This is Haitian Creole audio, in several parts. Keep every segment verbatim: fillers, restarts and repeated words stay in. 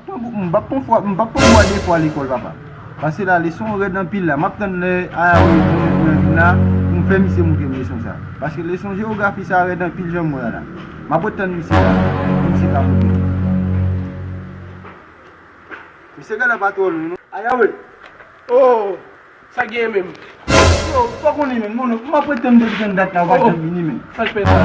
M p ap pran fwa, m p ap pran bwa de fwa lekòl, papa. Paske la, leson an rèd anpil la. M ap tann lè Ayawe vin la pou m fè misye montre m leson sa. Paske leson jewografi sa rèd anpil jan m wè a la. M ap ret tann misye la pou misye ka montre m. Misye genlè pa twò lwen, non. Ayawe! Oh! Sa gen menm? Yo, fòk ou li menm, moun, m ap ret tann depi jan dat la, ou pa janm vini menm. Sa k fè sa?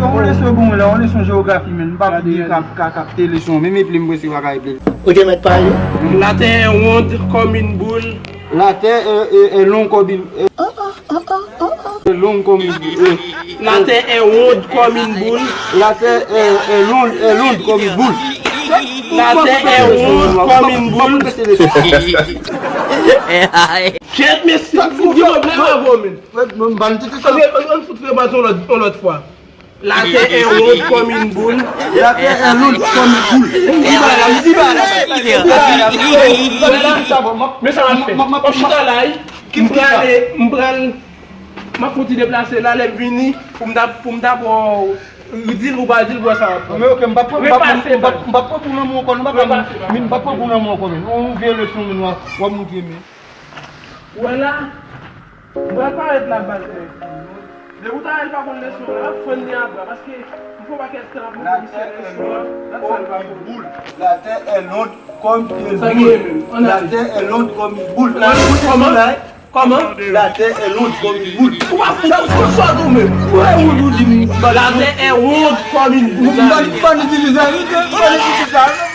Yo, yon leson bon la, yon leson jewografi menm, m pa vle ka, ka kapte leson, menm epi m prese pa ka epi. Ou te mèt pale. La Terre est ronde comme une boule. La Terre est, est, est longue comme une, est, est longue comme une, est, La Terre est ronde comme une boule. La Terre est, est longue, est longue comme une boule. La Terre est ronde comme une boule. Kèt, mesye, fout pwoblèm avè w, men. Ann, ann fout rebati yon lòt, yon lòt fwa. La Terre est ronde comme une boule. La Terre est ronde comme une boule. M di ba la, m di ba la. M di ba la. Men sa m ap fè. M ap chita la, wi. M prale, m pral, m ap fouti deplase la, lè m vini, pou m ta, pou m ta ba w, di l ou pa di l, pou wè sa w ap fè. Men oke, m p ap pran, m p ap pran, m p ap, m p ap pran pou lanmou ankò, non, papa. Men m p ap pran pou lanmou ankò, men. Yon vye leson, men, w ap, w ap montre, men. Ou wè la? M pral parèt la, baz, men. Depi w ta wè l pa konn leson an, l ap fann li a bra, paske m fè yon pakèt tan ap montre misye leson an, gad sa l pa konn. La terre est ronde comme une boule. Sa gen menm? La terre est ronde comme une boule. Kòman? Kòman? La terre est ronde comme une boule. Ou pa fout, ou fout sòt ou menm. Ou wè ou, ou di m. La terre est ronde comme une boule. M pa, m pa itilize sa, m pa itilize sa.